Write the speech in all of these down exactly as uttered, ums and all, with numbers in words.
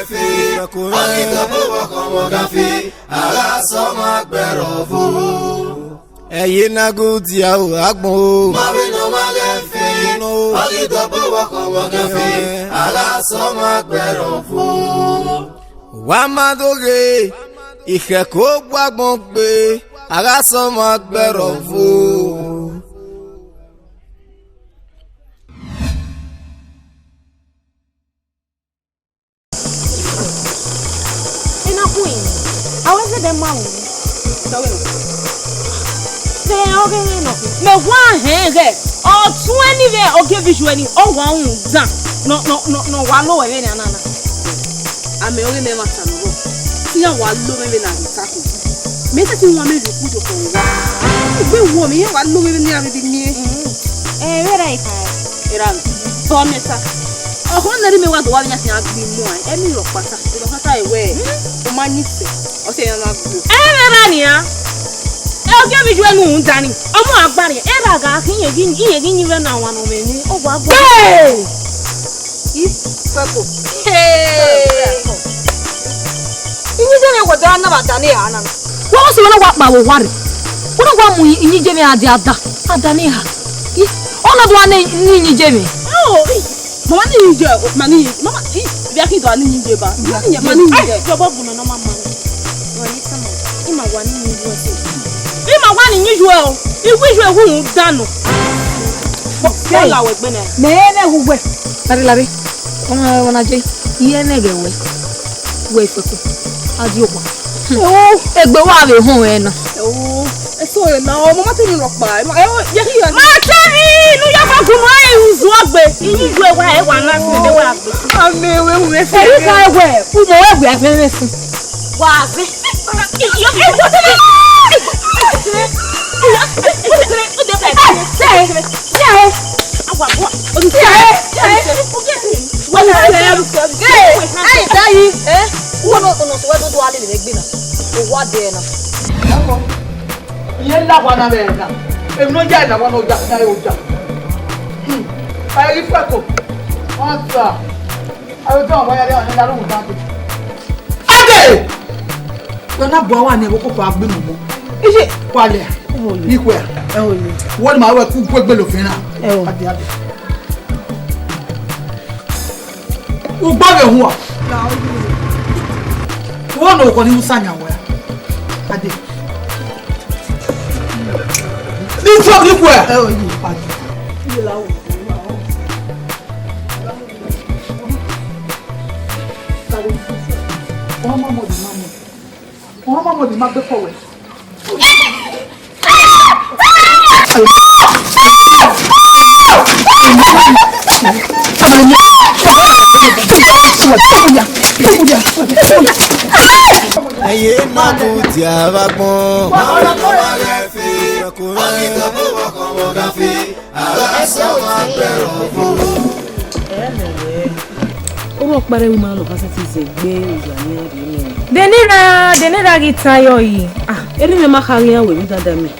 Ọghe tobọ owa khọmọ gha fi, a gha sẹ ọmwa gbe ẹrọ vo. Ẹye na gu dia o, agbọn o. Ma vbe ne ọmwa ghẹ fi, ọghe tobọ owa khọmọ gha fi, a gha sẹ ọmwa gbe ẹrọ vo. Wa ma do ghe, ikhẹko gbe agbọn gbe, a gha sẹ ọmwa gbe ẹrọ vo. Ena khuinnyi, a wẹ zẹdẹ ma ru. Dọghe nọ. Vbe ọghe mwẹ nọ. Mẹ wa hẹn ghẹ, ọ tuẹn ni vbe ogie visual ni, ọ wa rhunmwuda nọ, nọ, nọ, nọ wa lo wẹ vbene a na na. Amẹ ọghe mẹ ma ta nọ rọ. Te iran wa lo mwẹ vbene a ghi ta khin. Mẹ te ti wan mẹ vbe ukpu do kọ wa. Egbe wọ mẹ, iran wa lo mwẹ vbene iran vbe miẹn. Ẹ, vbe ra ikha? Erha mẹ. Tọ mẹ ta. Ọkhọ ne erha mẹ wa do wa vbe yan khian gbe imua, ẹ ni rhọkpa ta. Rhọkpa ta wẹ, ọ ma yin sẹ, ọ sẹ iran na gbe. Ẹ vbe ra nian. Ẹ, ogie visual nu rhunmwuda ni. Ọmọ agbariẹn, erha gha khin, iye ghi, iye ghi yin vbe na wan nọ mwẹ ni, ọ wa gbe. Hey! Ih, Ifẹko. Hey! Iyinjẹ mwẹ wẹ do na vbe ada ne erha na. Wẹ ọsẹ wẹ na wa kpa vbe owa rre. Wẹ na wa mu iyinjẹ mwẹ a dia ada, ada ne erha. Ih, ọ na do wa ne iyinjẹ mwẹ. Oh, ih, mama ne iyinjẹ, mama ne iyinjẹ, mama, ih, vbe a khin do a ne iyinjẹ ba. Mama ne iyinjẹ, mama ne iyinjẹ. Ai, yọbọ bu nọ, mama. Wẹ ni sama, ima wa ne iyinjẹ ẹse. Ima wa ne iyinjẹ o. Iwu iyinjẹ wu da nọ. Bọla wẹ gbe nẹ. Mẹ ne wu wẹ. Lare, lare. Ọmọ, ọmọ na je. Iye ne ghe wẹ. Wẹ Ifẹko. A di owa. Egbe wa vbe họn ẹ na. Eso ẹ na, ọmọ ma te ni rhọkpa. Ẹ ma, ẹ o, ye ki ya. Ma te ni, nu ya fa gun wa e uzu ogbe. Iyin ju e wa, e wa na si de wa gbe. Ame we wu me fe. Eri ka wẹ, u mo wẹ gbe afẹ mẹ sun. Wa fe. Iye la wa na vbe na. Emwi ne ọ ya la wa ne ọ ya, na e oja. Hmm. Ẹ i Ifẹko. Wọ́n sọ. Ẹ i dán wa ya de, ọ̀nà ìlànà òun dáadé. Ade! Yọ na bu awa ni ẹvbo koko agbe mọmọ. Iye. Kwalẹ. Ni kwe. Ẹ o ni. Wọ́n ni ma wẹ ku kwe gbe lo fẹ́ràn. Ẹ o. Ade, ade. Ugbo vbe huan. Wọ́n nọ ọkọ ni Musa yan wẹ. Ade. Ni fọ ni kwe. Ẹ o ni. Ade. Ọmọ mọ di ma mọ. Ọmọ mọ di ma gbe fọ wẹ. Ẹyẹ ma bu dia vbe agbọn. Ọkùnrin ọkùnrin ọkùnrin ọkùnrin ọkùnrin. Orhọkpa rre, ima nọ ka sẹtin zẹ egbe oya ne iran rhie nẹ. De ne erha, de ne erha ghi tae yọ yi. Ah, erha mwẹ ma kha ghi iran wẹ vbe dada mwẹ.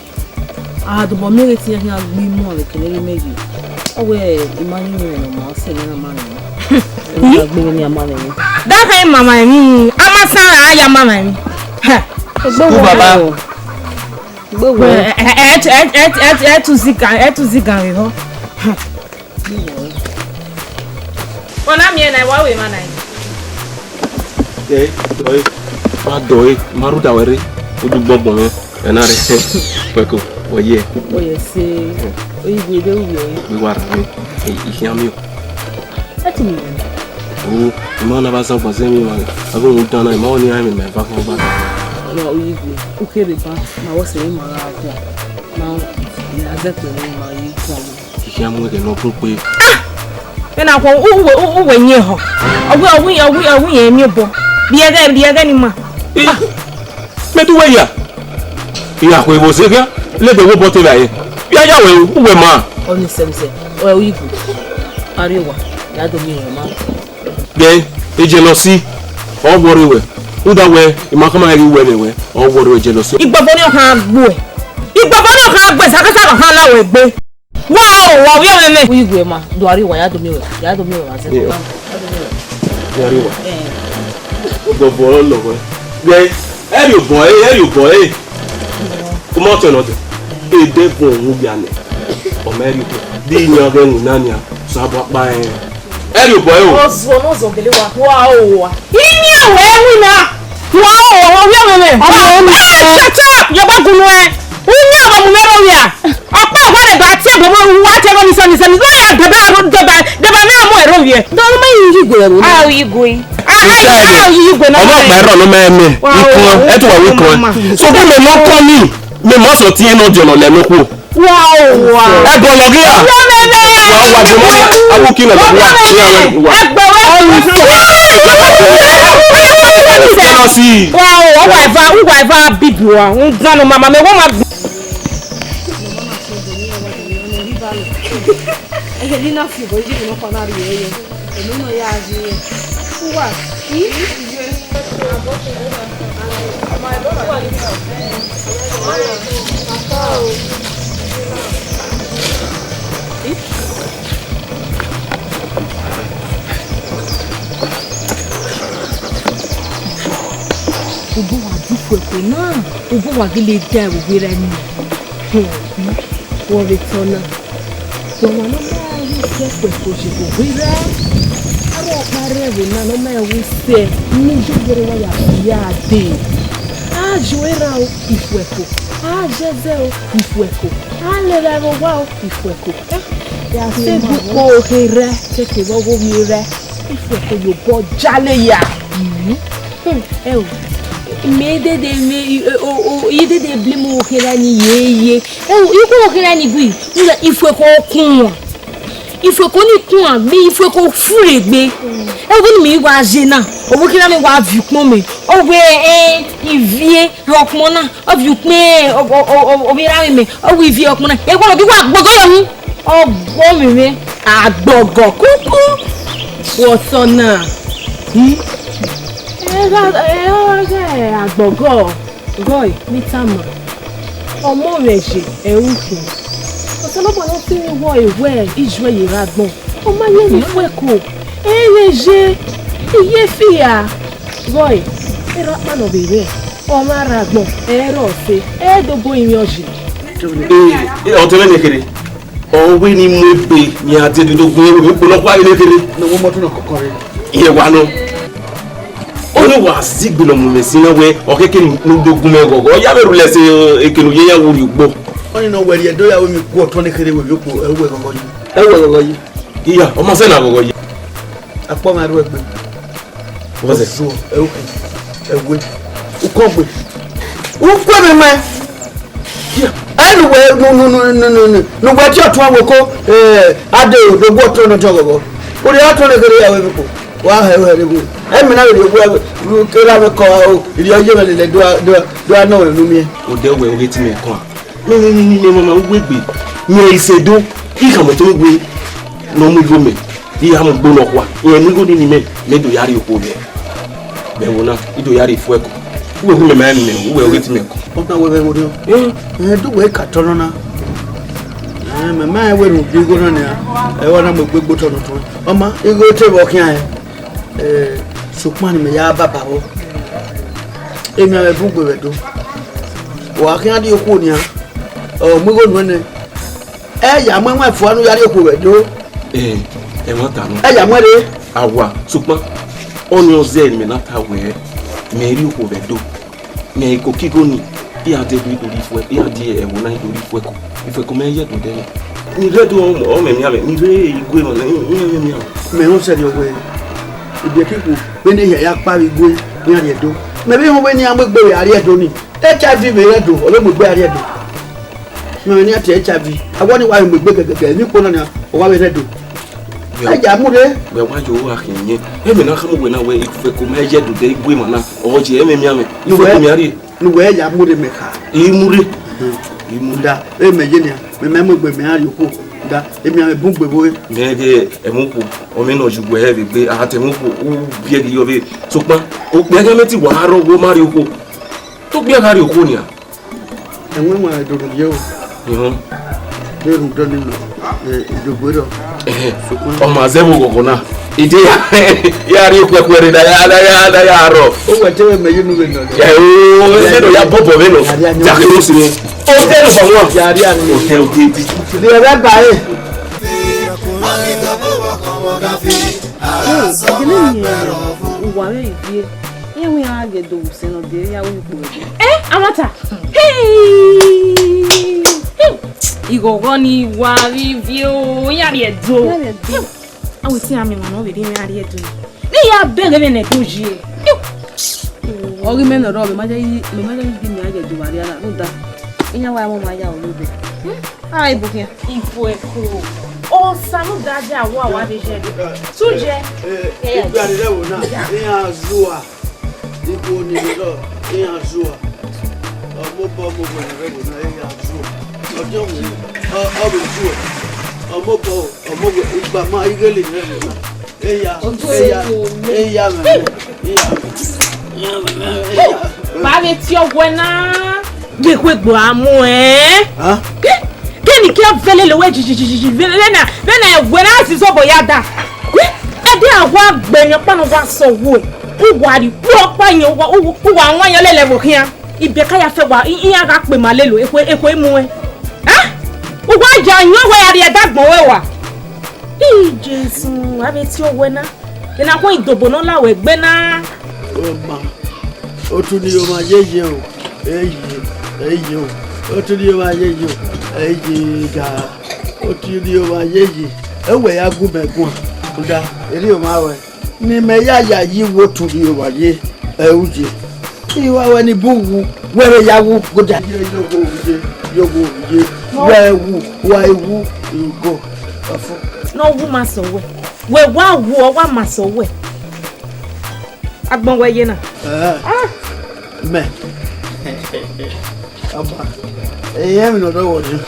A dobọ miẹn ghe te iran khian gbe imuan vbe kẹlẹ vbe imẹ yi. Ọ wẹ, ima yin mwẹ ne ọ ma sẹ mwẹ na ma rẹn. Ima gbe vbene a ma rẹn. Da kha ima ma emwi, a ma sa ra ya ma ma emwi. Hẹ. Egbe wo baba. Egbe wo. Ẹ, ẹ, ẹ, ẹ, ẹ, ẹ, ẹ tu zigan, ẹ tu zigan vbe họ. Ọ na miẹn na, wa ru emwa na. Ẹ, dọe, ma dọe, ma rhunmwuda wẹ rre, u du gbọngbọn mwẹ, ẹ na rre, Ifẹko, wẹ ye. Wẹ ye se, oyi gu ebe ru yọ. Wẹ wa rre, ẹ, I khian miẹn o. Ẹ ti miẹn. O, ima na vbe azan gba zẹ emwi mwa, a ghi rhunmwuda na, ima ọnii iran mwẹ ma eva khan ọba. Ọna oyi gu, u kere ba, ma wẹ sẹ emwi ma gha guan, ma, ya zẹ kpẹre ma ye guan. Ikhian mu ẹghẹ ne ọ bun kpe. Ah! Ena khuo, u, u, u, u wẹ yin ehọ. Ọ wẹ, ọ wẹ, ọ wẹ, ọ wẹ irẹn miẹn obọ. Rhie ẹghẹ, rhie ẹghẹ ne ima. Ah! Mẹ te uwẹ ya. Ira khuo vbe ose khian, lele vbe obọ te vbe aye. Ya ya wẹ, u wẹ ma. Ọ ni sẹmsẹ, ọ ẹ u igu. Arriowa, ya do miẹn irẹn ma. Ghe, e jealousy, ọ worry wẹ. Rhunmwuda wẹ, ima khama ghi wẹ vbe wẹ, ọ worry wẹ jealousy. Igbọbọ ni ọ khan gbe. Igbọbọ ni ọ khan gbe, sakasa ọ khan la wẹ gbe. Wa o, wa wiọ mwẹ mẹ. Uyi gue ma, do arriowa, ya do miẹn wẹ, ya do miẹn wẹ, ma zẹ. Iyo. Ya do miẹn wẹ. Ya arriowa. Eh. Vọvọ ọre ọ lọghọ. Ghẹ, ẹrriobọ ẹre, ẹrriobọ ẹre. Ọmọ ọtẹn nọ dẹ. Edẹ vọn uhunmwu ya nẹ. Ọ ma ẹrriobọ. Di iyan ghẹ winna nian, sẹ abọ akpa rẹn. Ẹrriobọ ẹre o. Ọzọ ne ọzọ gele wa, wa o wa. Iyan wẹ winna. Wa o wa, wa wiẹ mwẹ mwẹ. Ọmọ mi. Shut up! Yọba gunu ẹ. Iyan wa mu mẹ rọ wia. Ọkpa wa rẹ ba tie bọbọ wa tie bọ ni sọ ni sọ ni. Wa ya dọba dọba dọba na mu ẹro wia. Dọba ma yi yi gbe ẹro. A yi gbe. A a a yi gbe na. Ọmọ ọkpa ẹrọ nọ mẹ mẹ. Wa o. Ikun ẹ tẹ wa wi kun ẹ. So gbe mẹ nọ kọ ni. Mẹ ma sọ tiẹn nọ jọlọ lẹ nọ khuo. Wa o wa. Ẹ bọ lọ ghi ra. Wa wa jẹ mọ. Awo kí lọ wa. Ẹgbẹ wa. Wa o, wa eva, wa eva bibi wa. Un danu mama mẹ wa ma. Ẹyẹ ni na fi obo yi ni ọkọ na rrie ẹyẹ. Èmi náà yà á yí ẹ. Wà. Ugbẹn wa di fuẹko na, ugbẹn wa gele da ẹvbo werriẹ ni. Wọ vbe tọ na. Wẹ wa ne ọ ma ru sẹ fuẹko ye vbe werriẹ. Avbe ọkpa rre ẹvbo na ne ọ ma ru sẹ ne iye yẹrẹ wa ya fi ya dee. A yo erha o, ifuẹko. A ye ẹzẹ o, ifuẹko. A lele ẹvbo owa o, ifuẹko. Ya sẹ ẹdukpo oherẹ, te kevbe ọghe ovbi erha, ifuẹko ye obọ jale ya. Ẹ o, mẹ dede mẹ, o, o, I dede blame oherẹ ni yeye. Ẹ o, I khuọnmwi oherẹ ni gui, ifuẹko kuan. Ifuẹko ni kuan gbe, ifuẹko fure gbe. Ẹ o, vbene mẹ wa ye na, ọ vbe oherẹ mẹ wa viọ ukpọn mẹ. Ọ wẹ, ẹ, ivie rhọkpọn na, ọ viọ ukpọn, ọ, ọ, ọ, ọ, ovbi erha mẹ, ọ wẹ ivie rhọkpọn na. Ẹ wa, ọ ghi wa gbọgọ yọ mu. Ọgbọ mẹ mwẹ, agbọgọ kuku. What's up now? Hmm? Ẹ gha, ẹ gha ghe agbọgọ, rhọe, ne I tama. Ọmọ mwẹ ye, ẹ ru khin. Osanobua ne ọ sẹ mwẹ wẹ, wẹ, I juẹ ye rre agbọn. Ọ ma ye ne ifuẹko. Ẹ i re ye, I ye fi ra. Rhọe, erha ọkpa nọ vbe rre, ọ ma rre agbọn, ẹ i re ọse, ẹ i do bu orinmwi ọye. Ee, ee, ọ te mwẹ ne kherhe. Ọ wẹ ne I mu egbe, ne iran die do gun ẹvbo vbe ukpo nọkhua vbe ne kherhe. Ne ọ wẹ ọmọ ọtẹn nọ kọkọ rre. Iye wa nọ. Ọni wa zigbe ne ọ mu mwẹ sin na wẹ, ọ khẹke ne u do gun mwẹ ghọghọ. Ọ ya vbe rhulẹ sẹ, eke ne u ye iran vbe urhiugbo. Ọni ne ọ wẹ rhie do ya wẹ emwi ku ọtẹn ne kherhe vbe ukpo, ẹ wẹ ghọghọ yi. Ẹ wẹ ghọghọ yi. Iya, ọ ma sẹ na ghọghọ yi. Akpọ mwẹ ru egbe. What's it? Ọzọ, ẹ, ukhu, ẹ, wẹ. Ukọgbe. Ukwe mwẹ mwẹ. Ẹ nu wẹ, nu, nu, nu, nu, nu, nu, nu wẹ tie ọtuẹn wẹ ko, eh, ade o, do gu ọtuẹn nọ tie ọghọghọ. Orhiọn ọtuẹn ne kherhe ya wẹ vbe ko. Wa hẹ, hẹ, hẹ, wẹ. Ẹ mẹ na vbe rhie wẹ, kere avbe kọ o, irhiọn ye mwẹ lele, do a, do a, do a nọ mwẹ unu miẹn. Odẹ wẹ, oghe te imẹ kọan. Mẹ, mẹ, mẹ, mẹ, mama, uwu egbe. Mẹ, isedo, I khama ẹtin wẹ ne ọ mu igho mẹ, I gha mu igbo nọkhua. Irẹn mu igho nii ne imẹ, mẹ do ya rhie okhuo vbe, vbe ẹvbo na, I do ya rhie ifuẹko. Uwẹ hu mẹ ma rẹn mẹ, uwẹ ọghe te imẹ kọ. Ọ na wẹ vbe ẹvbo nọ? Ẹ, ẹ, do wẹ ka tọ nọ na. Ẹ, mẹ ma rẹn wẹ ne u biẹ igho na nian, ẹ wa na mu egbe gbe otọ nọ tọn. Ọ ma, igho te vbe ọ khian rẹn. Ẹ, sokpan ne imẹ ya baba vbọ. Emianmwẹ bun gbe vbe Ẹdo. Wa khian rhie okhuo nian, ọ mu igho nuẹn nẹ. Ẹ ya mu ẹwaẹn fua ne u ya rhie okhuo vbe Ẹdo. Ẹ, ẹmwata nọ. Ẹ ya mu ẹre. Awa, sokpan, ọni ọ zẹ ne imẹ na ta wẹẹ, mẹ rhie okhuo vbe Ẹdo. Mẹ iko ke igho ni, iran de do ifuẹ, iran de ẹvbo na do ifuẹko. Ifuẹko mẹ ye ẹdun dẹ. Ni rre do ọmọ, ọmọ emianmwẹ, ni rre igue emwa na, iran emianmwẹ. Mẹ rẹn sẹrriọ wẹẹ, ibiẹka ikhuo, vbene ehia ya kpa vbe igue, iran rhie Ẹdo. Mẹ vbe họn wẹẹ ne iran mu egbe vbe a rhie Ẹdo ni. H I V vbe rre Ẹdo, ọ vbe mu egbe a rhie Ẹdo. Mẹ mwẹ ne iran tie H I V, a wa ni wa mu egbe gẹgẹgẹ, emwi ikpo na nian, ọ wa vbe rre Ẹdo. Ẹ ya mu rre. Wẹ wa yo gha khian yẹn. Ẹmwẹ na khama wẹ na wẹ ifuẹko mẹ ye ẹdun dẹ igue emwa na, ọ ye ẹmwẹ emianmwẹ. Ifuẹko mẹ a rhie. Ne uwẹ ya mu rre mẹ kha. I mu rre. I mu rre. Da, e mẹ ye nian, mẹ ma mu egbe mẹ a rhie okhuo. Da, emianmwẹ bun gbe vbe ore. Mẹ ghe ẹmwẹ okhuo, ọ mẹ nọ ye uwẹ hẹ vbe egbe, a te ẹmwẹ okhuo, u biẹ ghi yọ vbe. Sokpan, okpia gha mẹ te wa rrọọ, wẹ ọ ma rhie okhuo. Te okpia gha rhie okhuo nian. Ẹmwẹ wan do rhie o. Ihọn. Erhunmwuda ọnii nọ, eh, Idogbe rrọọ. Ẹhẹn. Ọ ma zẹ vbe oghọghọ na. Ide ya, ya rhie okuẹkuẹ rre na ya, na ya, na ya rrọọ. Uwẹ te vbe mẹ ye unu vbe nọ. Ẹ o, ẹ nọ ya bọbọ vbe nọ. Ya, ya, ya. Jake no siro. O te no fa wan. Ya, ya, ya. O te, o te, o te. Rhie ẹre ba ẹre. Hey, ẹgele ni uwa vbe ivie. Iran wẹ iran gha gie do vbe usẹ ne ọ gie iran ru ikpo ẹdẹ. Eh, amata. Hey! Hey! Ighọghọ ni wa vbe ivie o, iran rhie do. Iran rhie do. Hey! Awẹ te iran miẹn emwa ne ọ vbe rhie iran rhie do. Ne iran bẹghe vbene ẹdẹ ye. Hey! Ọ ghi mẹ nọ rrọọ, mẹ ma ya yi, mẹ ma ya yi gbe ne iran gha do vbe arria na, rhunmwuda iran wa mu ma ya olo do. Hmm? A, ibu khian. Ibu ẹko. Osa ne u da dia wa wa vbe jẹ. Sujẹ. Eh, eh, igbe a ni rre ẹvbo na, iran zua. Ikhuo ni rre nọ, iran zua. Ọmobọ, ọmobọ ni rre ẹvbo na, iran zua. Ọdiọn wẹ, ọ, ọ vbe zua. Ọmobọ, ọmobọ, igbama, ighele ni rre ẹvbo na. Eya, eya, eya, mẹ, eya, mẹ, eya, mẹ, eya. Ba vbe tie ọghuẹ na. Gbe ekhue gbe a mu ẹn. Hàn? Ke, ke ni ke vẹ lele wẹ jijijiji vbe na, vbe na ẹwẹ na si zọbọ ya da. Ke, ẹdẹ a wa gbe yan kpa nọ wa sẹ ọghuẹ. U wa rhie ikpẹ ọkpa yan, u wa, u, u wa wan yan lele ẹvbo khian. Ibiẹka ya fẹ wa, i, iran gha kpe ma lele ekhue, ekhue mu ẹn. Hàn? U wa ya yan wẹ ya rhie ẹdẹ agbọn ruẹ wa. Ii, Jesu, a vbe tie ọghuẹ na. Ena khuan Idogbe ne ọ la wẹ egbe na. Ọ ma, otu ne Iyeoma yeye o, eye, eye o. Otu ne Iyeoma yeye o, eye ga. Otu ne Iyeoma yeye. Ẹ wẹ ya gu mẹ guan, rhunmwuda, erriọ ọmwa ruẹ. Ne imẹ ya yayi vbe otu ne Iyeoma ye, ẹ u ye. Iwa wẹ ni bu wu, wẹ vbe ya wu, goda. Ye, ye, wo, ye, ye, wo, ye. Wẹ wu, wa wu, you go. Ọfọ. Ne ọ wu ma sẹ wẹ. Wẹ wa wu, ọ wa ma sẹ wẹ. Agbọn wẹ ye na. Eh. Ah. Mẹ. Ọba. Ihe emwi ne ọ dọghọ nian.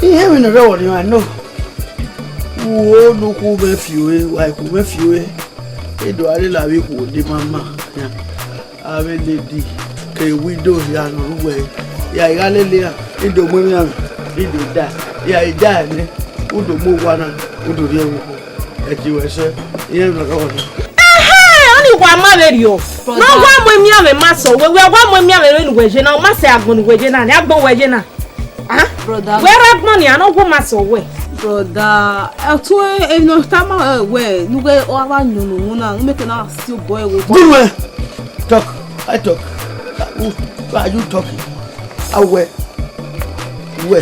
Ihe emwi ne ọ dọghọ nian, I know. Wo ne u khu mwẹ fi ore, wa khu mwẹ fi ore. I do gha lele avbe ikhuo ne ima ma. Avbe lady ke widow hia ne ọ rre uwẹ. Ya, I gha lele iran, I do mu emwiamwẹ, I do da. Ya, I da nẹ, u do mu owa na, u do rhie ẹvbo. Ẹki wẹ sẹ, iran nọ rrọọ nẹ. Ẹhẹn, ọnii wa ma vberriọ. Ne ọ wa mu emwiamwẹ ma sẹ wẹ, wẹ wa mu emwiamwẹ vbene uwẹ ye na, ọ ma sẹ agbọn ne uwẹ ye na, ne agbọn uwẹ ye na. Ah? Brother. Wẹ rre agbọn nian, ne ọ wa ma sẹ wẹ. Brother, ẹtu emwi ne ọ tama wẹ, ne uwẹ wa yọn unu na, ne u miẹn ke na si obọ ẹre. Good well. Talk, I talk. Who, who are you talking? Awẹ, wẹ,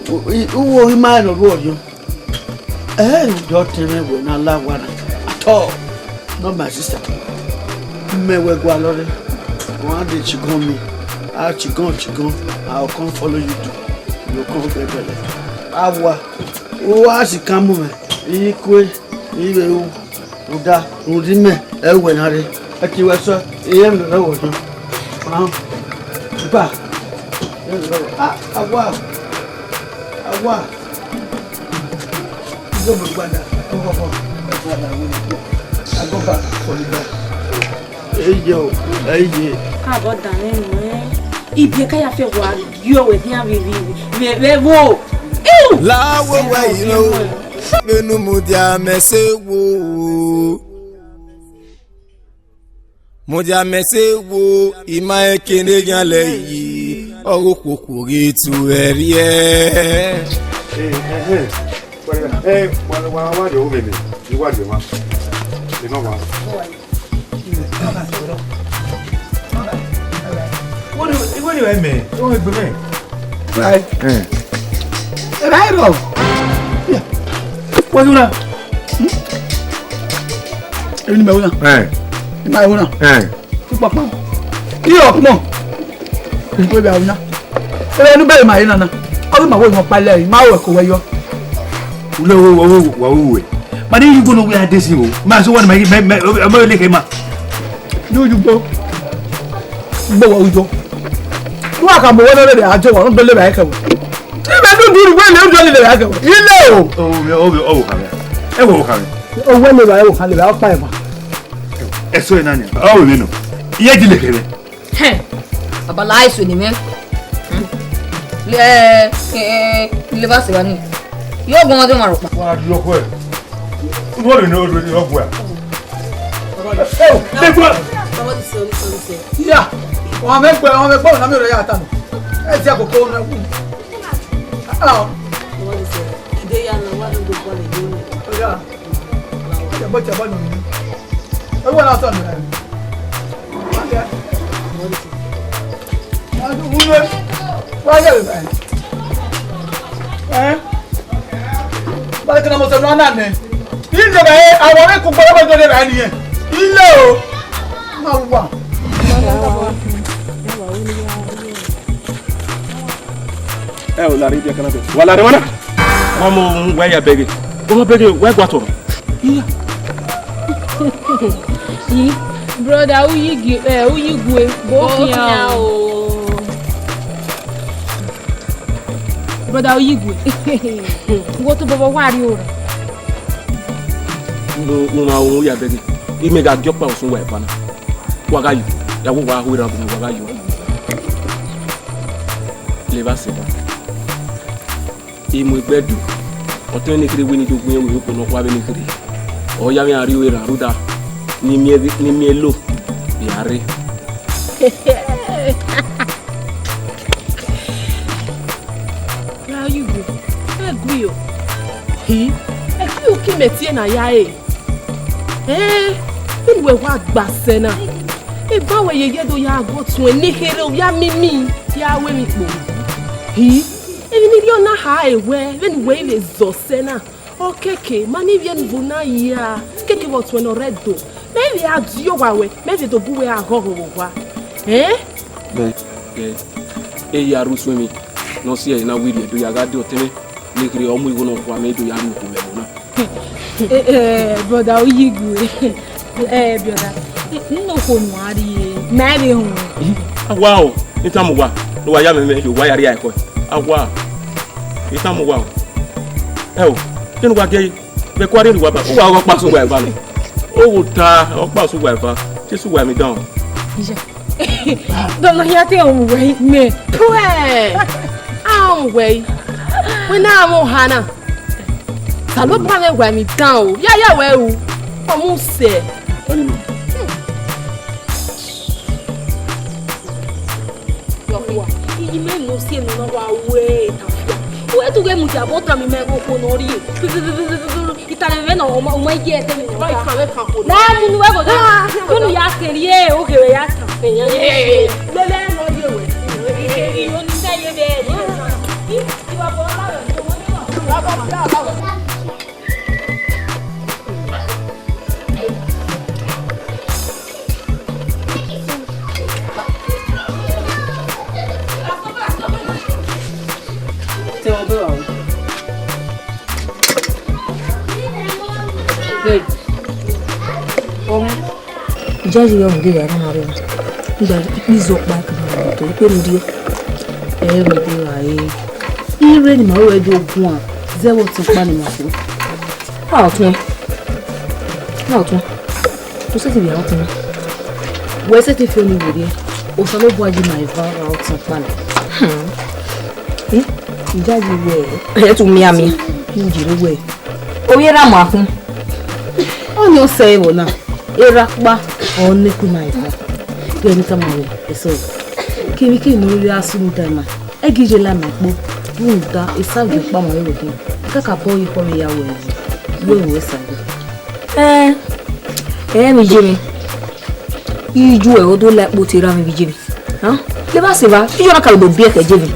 u, u, u wo ima nọ ru ọriọn. Eh, u dọ tẹn mwẹ wẹ na la owa na. At all. Not my sister. Mẹ wẹ gualọ rre. One day she come me. I she come, she come. I will come follow you too. You come bẹbẹlẹ. Awa. U wa si kan mu mwẹ. I kue. I vbe ru. Rhunmwuda, rhunmwuda imẹ, ẹ i wẹ na rre. Ẹki wẹ sẹ, I rẹn emwi ne ọ rre ẹvbo nian. Ahọn. Ba. Ah, awa. Awa. Izo mo gbada, ọkọkọ. Agoba, fọlida. Eye o, eye. Ka bọ dan nẹ nuẹn. Ibiẹka ya fẹ wa gie ọwẹ khian vbe, vbe, vbe, vbe ẹvbo. Iu! La wẹ wẹ yiro, vbene mudia mẹ sẹ wo. Mudia mẹ sẹ wo, I ma rẹn kene ghian lẹ yi, ọghe okhuo okhuo ghi tu ẹre rhiẹ. Eh, eh, eh. Wa, eh, wa, wa, wa de o meme, I wa de ma. I no wa. What do you, what do you mean? What do you mean? Right. Eh. Right, bro. Yeah. What do you know? Hmm? Ẹni mẹ wúna. Eh. Ẹni mẹ wúna. Eh. Pípọ̀ pọ̀. Iyọ̀ pọ̀. Nítorí àwọn náà. Ẹni bẹ́ẹ̀ máa yín nana. Ọdún màá wọ ìwọ̀n palẹ̀ yìí, máa wọ̀ ẹ̀kọ́ wẹ̀yọ. Wúlò wo wo wo wo wo wẹ̀. Màá ní yúgbó ló wí adé sí o. Máa sọ wọ́n ní màá yí mẹ́ mẹ́ ọmọ ilé kẹ́ máa. Ní ojúgbó. Gbọ́ wọ ojúgbó. Wọ́n kà mọ̀ wọ́n lọ́dẹ̀ àjọ wọn, ń bẹ lẹ́bàá ẹ̀kẹ́ wọ̀. Ní bẹ́ẹ̀ dúdú rú wẹ́lẹ̀ ń jọ nílẹ̀ ẹ̀kẹ́ wọ̀. Ilé o. Owó mi, owó mi, owó kàwé. Ẹ wọ kàwé. Owó lè wà, ẹ wò kàn lè wà, ọ̀pá ẹ̀ wà. Ẹ sọ ẹ̀ náà ni. Owó mi nù. Iye jí lè kẹ́lẹ́. Hẹn, baba la ẹsẹ ni mẹ. Ẹ, Eh, leva se vani. Yo, gu ọmọdé ma rhọkpa. Wa rhie ọkhuẹ. Unu ọre ne ọ rhie ọkhuẹ. Eh, de gua. Ya. Wa mẹ gbẹ, wa mẹ gbẹ, na mi rẹ ya ta. Ẹ ti akoko na. Ah. Ide ya na wa do do bọle yo. Oya. Ẹ bọ, ẹ bọ nọ. Ẹ wọ na sọ nọ. Wa ye, wa ye, wa ye. Eh? Bale kana mo sọ nọ na nẹ. Ile ba e, àwọn mi ku gbọdọ gbọdọ ba ni e. Ile o. Ma wa. Ẹ o, lare ibi ẹkan na bẹ. Wa lare wa na. Wa mu wẹ ya bẹghe. Wa bẹghe, wa gua tọrọ. Iya. Ih, brother, u yi gi-, eh, u yi gue, bo khian o. Brother, u yi gue. Wo to bobo wa ri ora. Ndo, u ma wo ya bẹghe. Imẹ gha gie ọkpa usun wa eva na. Wa gha yo. Ya wo wa hu ra bu wa gha yo. Leva se ba. I mu egbe do, ọtẹn ne kherhe wẹ ne I do gu iran vbe okhuo nọkhua vbene kherhe. Ọ ya vbe iran rri ore rhan rhunmwuda ne I miẹn ghe-, ne I miẹn lo, ya rre. Ra yi vbe, ẹ gui o. Hi, ẹ gui o, ki mẹ tie na ya re. Ẹn, vbene uwẹ wa gba sẹ na, eban wẹ yeye do ya gu ọtuẹn ne kherhe, u ya mimi, ya ru emwi kpo. Hi, emwi ne I rhie ọna kha re wẹ, vbene uwẹ i vbe zọ sẹ na, ọ kẹke, ma ne ivbi ẹnvu na hia, keke vbe ọtuẹn ne ọ rre do. Mẹ i vbe a die owa wẹ, mẹ i vbe do gu wẹ a ghọghọ vbe owa. Ẹn? Bẹ, bẹ, e ya rre usun emwi ne ọ si ẹre na wirriẹ do ya gha de ọtẹn mwẹ, ne kherhe ọ mu igho ne ọ khua mẹ do ya rrie okhuo vbe ẹvbo na. Eh, eh, brother, u yi gue. Eh, brother, nna okhuo ne uwa rrie, ma i vbe họn. Awa o, I tama uwa, ne uwa ya mwẹ mwẹ, uwa ya rrie ẹkhẹ. Awa, I tama uwa o. Ẹ o, kene uwa gie, vbe ẹko a rrie ne uwa ba, uwa ọkpa sẹ uwa eva nẹ. Oghota, ọkpa sẹ uwa eva, te sẹ uwa emwi dan. Dọmọ hia te ọmọ wẹ mẹ. Puẹ, a ọmọ wẹ, wẹ na ọmọ ha na. Osanobua mwẹ wa emwi dan o, ya ya wẹ ru, ọ mu sẹ. Yọkua, imẹ ne ọ si enu na wa wẹ tafia. Uwẹ tu ghẹ mudia bọ tama imẹ vbe okhuo ne ọ rrie. Italẹ mwẹ na ọ ma, ọ ma ye ẹdẹ mwẹ na. Na mu nu wẹ gọdọ. Unu ya kẹrriẹ, oghe wẹ ya ta. Lele ẹmwẹ ọ ye wẹ. Iyo ni sẹ ye vbe ẹdẹ. Iwa bọ ọla rẹ, ọmọ ni na. Babe. Ọmọ. Judge gha rhunmwuda evbare na rre. Ighẹ ikpizọ ọkpa kevbe ọmọ to ikpe rhunmwuda. Ẹ i rhunmwuda evbare. Ire ne ima ru ẹdẹ oguan zẹ vbe ọtẹn ọkpa ne ima khin. A ọtuẹn. A ọtuẹn. U sẹtin vbe a ọtuẹn. Wẹ sẹtin fi ọnii werriẹ. Osanobua yi ima eva ra ọtẹn ọkpa nẹ. Hmm. Eh? Judge wẹ. Ẹ tu miẹn amẹ. Ne u jere wẹ. Ovbi erha mu akhin. Ọnii ọ sẹ ẹvbo na, erha ọkpa ọ nekun ima eva. Ghẹ ne I tama ruẹ, ẹsọhẹ. Kevbe kevbe ne ọ rhirhi a sunu da ima, ẹ ghi ye la ima kpo, rhunmwuda esa gie ọkpa ma ẹvbo khin, kakabọ ye ekhọe mwẹ ya wẹ yi, wẹ wẹ Osanobua. Ẹn, ẹ mwẹ iye mwẹ, iye uẹ ọ do la ẹkpo te erha mwẹ vbe iye mwẹ. Hàn? Levba sẹ evba, iye na ka do biẹ khẹ iye mwẹ.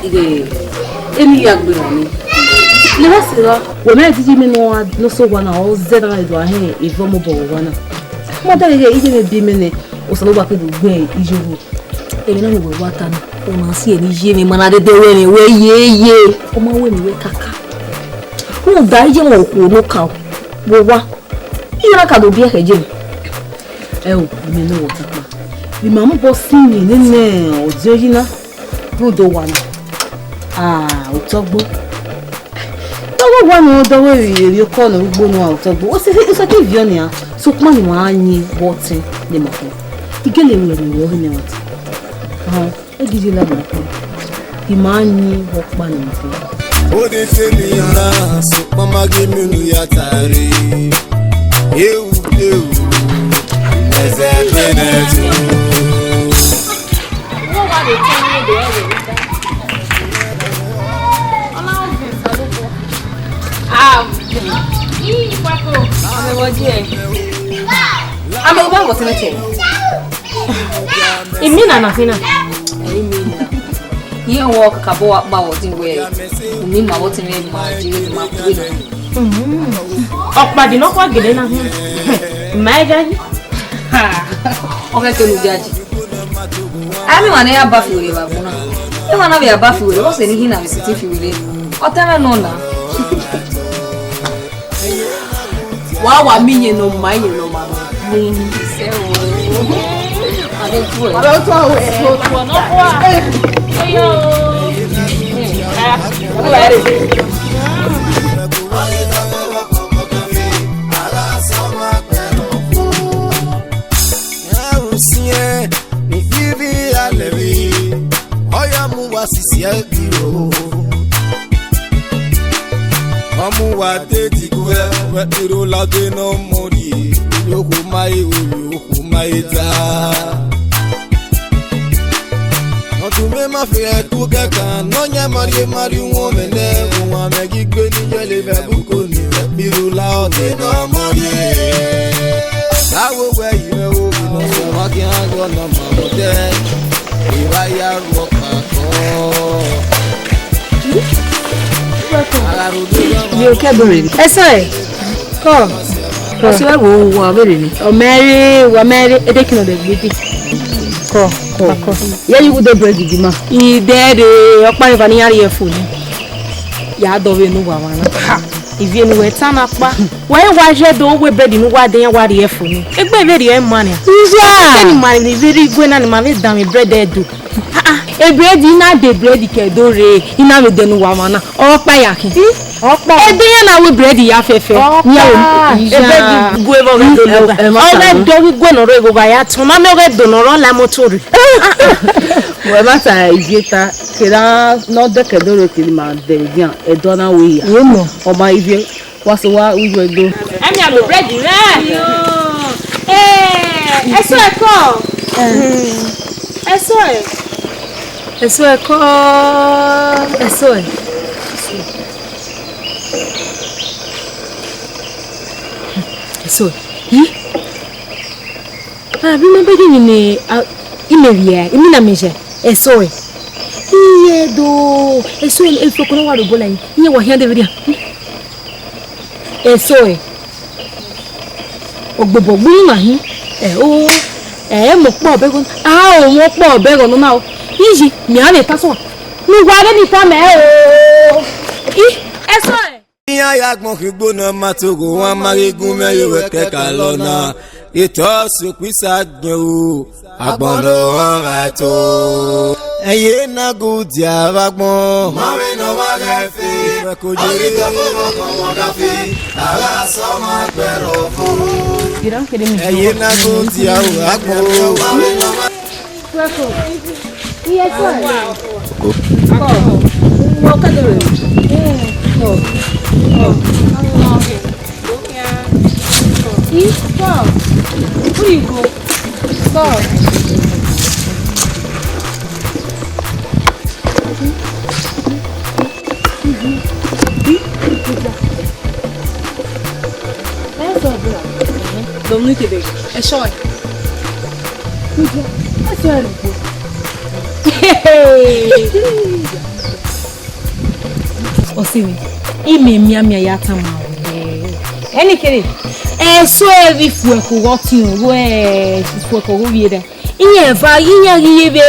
Ighẹ, eni ya gberra nẹ. Levba sẹ evba. Wẹ mẹ te iye mwẹ ne ọ sẹ owa na, ọ zẹ na do a hẹn evba mobọ vbe owa na. Ma da ghe iye mwẹ biẹ mẹ nẹ, Osanobua ke do gbẹn iye owa. Emwi na ne uwẹ wa ta na, ọ ma si ẹre iye mwẹ, ma na dẹdẹ wẹ mwẹ, wẹ ye ye. Ọ ma wẹ ne uwẹ kaka. Rhunmwuda iye mwẹ okhuo ne ọ kan vbe owa. Iye na ka do biẹ khẹ iye mwẹ. Ẹ o, imẹ ne ọ wọ takpa. Vbe ima mobọ si iyẹn nene ọdiọn yi na, rhunmwuda owa na. Ah, otọ gbo. Dọghe owa ne ọ dọghe vbe erriọ okọ ne ọ ugbo ne uwa otọ gbo. Ọ sẹ, ọ sẹ ke viọ nian, sokpan ne ima yin vbe ọtẹn ne ima khin. I gele ru ẹre vbe ọhẹ ne ima ta. Họn, e ghi ye la ima khin. I ma yin ọkpa ni dee. Ode te mi na, sokpan ma ghi miẹn unu ya tare. Eu, eu, ẹzẹ ẹgbẹ nẹ tu. Wọ́n wá lè tẹ́ ní èdè ẹ̀rọ. Ọlọ́run fi ìsàlùkọ. Ah, yìí, Paco. Ọmọ ẹ̀wọ̀n díẹ̀. Àmọ́ ìwọ wọ̀ sí mẹ́tẹ̀. Imina na fina. Imina. Iye wọ kakabọ wa kpa wọ tin wẹ, umi ma wọ tin wẹ ma je ma kue na. Ọkpa di nọkhua gele na hin. Ma ja yi. Ọkẹ kelu dia ji. Ami wa ne ya ba fi were ba gbona. E wa na vbe ya ba fi were, wọ sẹ ne I hin na vbe siti fi were. Ọ tẹ mwẹ nọ na. Wa wa mi iyẹn ne ọ ma, iyẹn ne ọ ma nọ. Ẹ o. A vbe tuẹ. A vbe tuẹ o. Tuẹ nọkhua. Eyo. Ẹrun siẹn ni ibi alẹ vbe, ọ ya mu wa sisi ẹvbi o. Ọ mu wa dede guẹ, wẹ kpirro lade ne ọ mọ rrie, uyokhu ma he, uyokhu ma he ta. Ọdun mẹ ma fi ẹku kẹkan, Nọyan ma rhie ma rhie uwọnmwẹ nẹ, uwọnmwẹ ghi gbe ni yẹle vbe ẹbuko ni, vbe kpirro la ọdẹ ne ọ mọ rrie. Awo wẹ yi mwẹ ovi nọ sẹ, wa khian ghe ọna ma vbe odẹ, evba ya ru ọkpa kọ. Yo, kẹ bore ni. Ẹsẹ, kọ. Kọ. Ọsẹ wo wa vbe rre ni? Ọ mẹ rre, wa mẹ rre, edekinọ dẹ gbede. Kọ, kọ, kọ. Ye yi gu de bread di ma. Idẹ rre, ọkpa eva ne iran rhie fo ni. Ya dọ vbe ne uwa mwa na. Ha, ivie ne uwẹ ta na kpa. Wa i wa ye do wẹ bread ne uwa de iran wa rhie fo ni. Egbe vberriọ ma nia. Iya. Kẹ ne ima rhie vbe rre igue na ne ima vbe danmwẹ bread ẹdo. Ah, ah, e bread, I na de bread ke do rre, I na vbe dẹ ne uwa mwa na. Ọkpa ya khin. Ọkpa. Ebe iran na ru bread ya fẹfẹ. Ọkpa. Iran ru. Ebe ghi gu evọ ghẹ do lo. Ẹ, ẹ, ma ta. Ọ ghẹ do ghi gue nọ rre eghogha ya tọn. Ma mẹ ọ ghẹ do nọ rre, ọ la moto rre. Wẹ ma ta ivie ta, kere ne ọ dẹkẹ do rre kere ma dẹ vbe dian, ẹdọ na ru ya. Ye mọ. Ọ ma ivie. Wa so wa ru iwe do. Ẹ mi aro bread rẹ. Eh, ẹso ẹkọ. Eh. Ẹso ẹ. Ẹso ẹkọ. Ẹso ẹ. Ẹso ẹ. Hmm? Abi ma bẹghe emwi ne, a, imẹ vbiẹ, imina mẹ ye, ẹso ẹ. Iye do, ẹso ẹ, efoko ne wa rhie obọ la, iye wa khian de vberriọ. Ẹso ẹ. Ogbobọ gbe ima hin. Ẹ o, ẹ mọ ọkpa ọbẹghe, a o mọ ọkpa ọbẹghe nọ na o. Iye, mẹ a vbe ta sua. Ne uwa vbe ni ta mẹ o. I, ẹso ẹ. Iran ya gbọn khin igbo na ma togho wan ma ghi gun mwẹ ye wẹ kẹkan lọ na. Etọ si okpisa gbẹn o, agbọn ne ọ gha to. Ẹye na gu dia vbe agbọn. Ma vbe ne ọ ma ghẹ fi, ọ ghi tọ fo ọmọ ọmọ da fi, a gha sẹ ọmọ ẹgbẹrọ fo. Ẹye na gu dia vbe agbọn. Welcome. Yes, sir. Come. Come. Come. Come. Come. Where you go? Come. Dominic, ẹso ẹ. Ẹso ẹ rugbo. Ọse mwẹ, imẹ mianmian ya tama ruẹ. Ẹnekere, ẹso ẹ vbe ifuẹko ghe ọtiọnrẹn, ifuẹko ghe ovbi erha. Iran eva, iran ghi ye vbe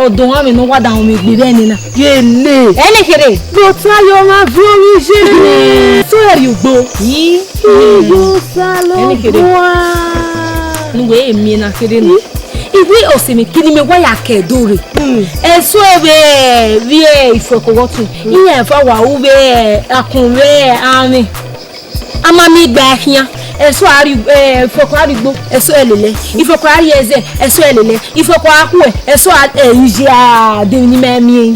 ọdọ ọmwa mwẹ ne ọ wa da rọnmwẹ egbe vbe ẹnẹ na. Gele. Ẹnekere. Dọta ye ọmwa viọ vbe iye nene. Ẹso ẹ rugbo. Yi. Ẹnekere. Iyosalobua. Ne uwẹ miẹn na kere na. Iwe ọse mwẹ, kene imẹ wa ya kẹ do rre. Ẹso ẹ vbe, vbe ifuẹko ghe ọtiọnrẹn. Iran eva wa ru vbe akun vbe amwẹ. A ma miẹn igba khian, ẹso a rhie, eh, ifuẹko a rhie igbo, ẹso ẹ lele. Ifuẹko a rhie ẹzẹ, ẹso ẹ lele. Ifuẹko a khuẹ, ẹso a, eh, iye a de emwi ne ima miẹn.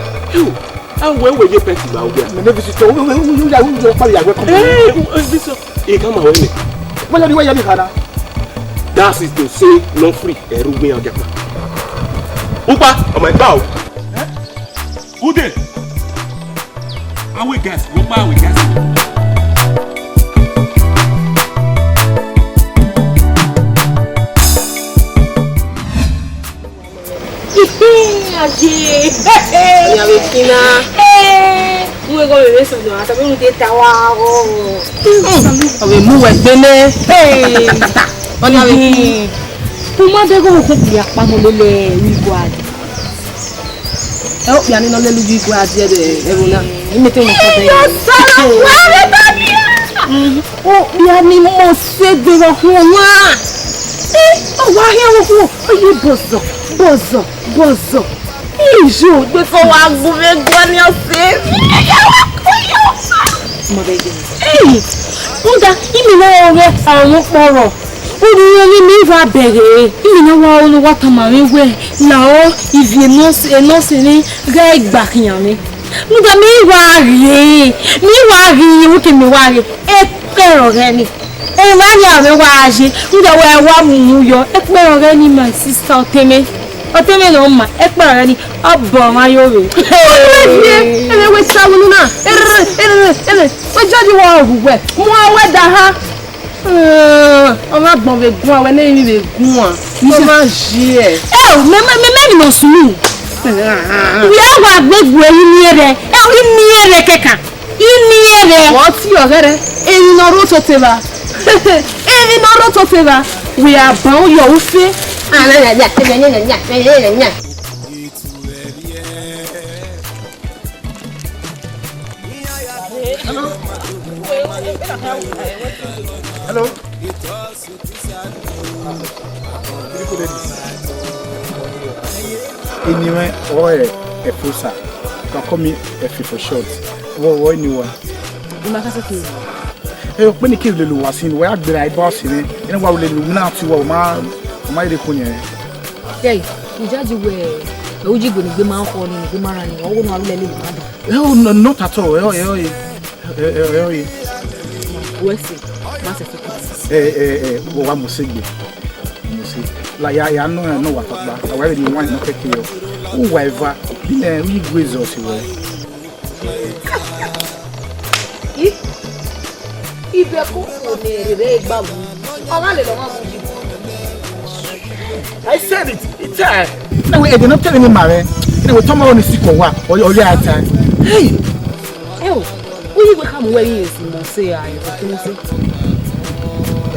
You, a wẹ wẹ ye pẹsi ma wẹ. Mẹ ne visitor, u, u, u, u, ya, u, u, kpali ya welcome. Eh, u, eh, visitor. E ka ma wẹ nẹ. Wẹ ya ni, wẹ ya ni khana. That is to say, no free. Ẹrugbe yan japa. Upa, ọmọ ẹgba o. Ude. Awe gas, wo pa awe gas. Aye. Ọna vbe kina. Eh, mu ego vbe vbe sunu, a tọ vbe mu de ta wa o. Ọ vbe mu wẹ gbe nẹ. Hey. Ọna vbe kina. U ma de gho khu ya kpa mo lele wi gua. Ẹ okpia ni nọ lele wi gua die de ẹvbo na. Imete mo ko de. Yo sara wa re ta ni. Okpia ni mo se de wa khu wa. Eh, ọ wa hia wo khu. Oyi bọzọ, bọzọ, bọzọ. Ijo, gbe fo wa gu vbe guan ni ọse. Mother again. Hey, Uda, imi na ghẹ ọmwa kpọrọ. Unu rẹn ne mi wa bẹghe, imi na wa unu wa tama mwẹ wẹ, la ọ, ivie nọse, nọse ni gha gba khian mwẹ. Uda, mi wa rhie, mi wa rhie, wẹ ke mi wa rhie, ekpẹrọ ghẹ ni. Emwa ni a vbe wa ye, Uda, wa wa mu yọ, ekpẹrọ ghẹ ni, my sister, ọtẹn mwẹ. Ọtẹn mwẹ ne ọ ma, ekpẹrọ ghẹ ni, ọ bọ ọmwa yo vbe. Ẹmwẹ wẹ sa unu na, erere, erere, erere, wẹ judge wẹ ọghu wẹ, mu a wẹ da ha. Ọ ma gbọn vbe guan, wẹ ne emwi vbe guan, ọ ma ye. Ẹ o, mẹ, mẹ, mẹ, mẹ ni mọ sunu. Wẹ a wa gbegbe yi ni ẹrẹ, ẹ o, yi ni ẹrẹ kẹkan. Iniẹnrẹn. Wẹ ọ tie ọghẹrẹ, emwi ne ọ rre ototeva. Emwi ne ọ rre ototeva. Wẹ a ban uyọ ufe. Hello. Hello. Beautiful ladies. Eni mwẹ ọrọre Efosa. You can call me Efe for short. Vbọ vbọ eni uwa? Ima ka sẹtin. Ẹ, okpeni ke lele uwa sin, wa ya gberra iba ọse mwẹ. Ene wa lele uwa na ti uwa, ọ ma, ọ ma rre khin yẹn. Hey, I judge wẹ, ẹ, uji gbe ni gbe ma khọ ni, ni gbe ma ra ni, ọ wo na wa lele ma da. Oh, no, not at all. Ẹ, ẹ, ẹ, ẹ, ẹ, ẹ. Wẹ se, ma sẹtin. Ẹ, ẹ, ẹ, wẹ wa mu sẹ egbe. Mu sẹ. La ya, ya nọ, nọ wa kpakpa. A wa vbe rhie wine nọ kẹkẹ yọ. Uwa eva, bi nẹ, u yi gu Jesus wẹ. I, ibẹko ne rere gba wu. Ọ gha lele ọmwa mu yi. I said it. It's, uh, no, we, they not telling me, man. Anyway, tomorrow is sick or what? Or, or yeah, time. Hey. Ẹ o, u yi wẹ khama wẹ i ye si mọ sẹ a, i mọ sẹ.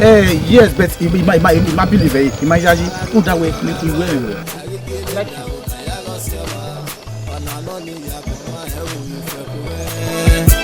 Eh, yes, but i, i, i, i ma believe, eh, i ma yayi, u da wẹ, i, i wẹ. Thank you.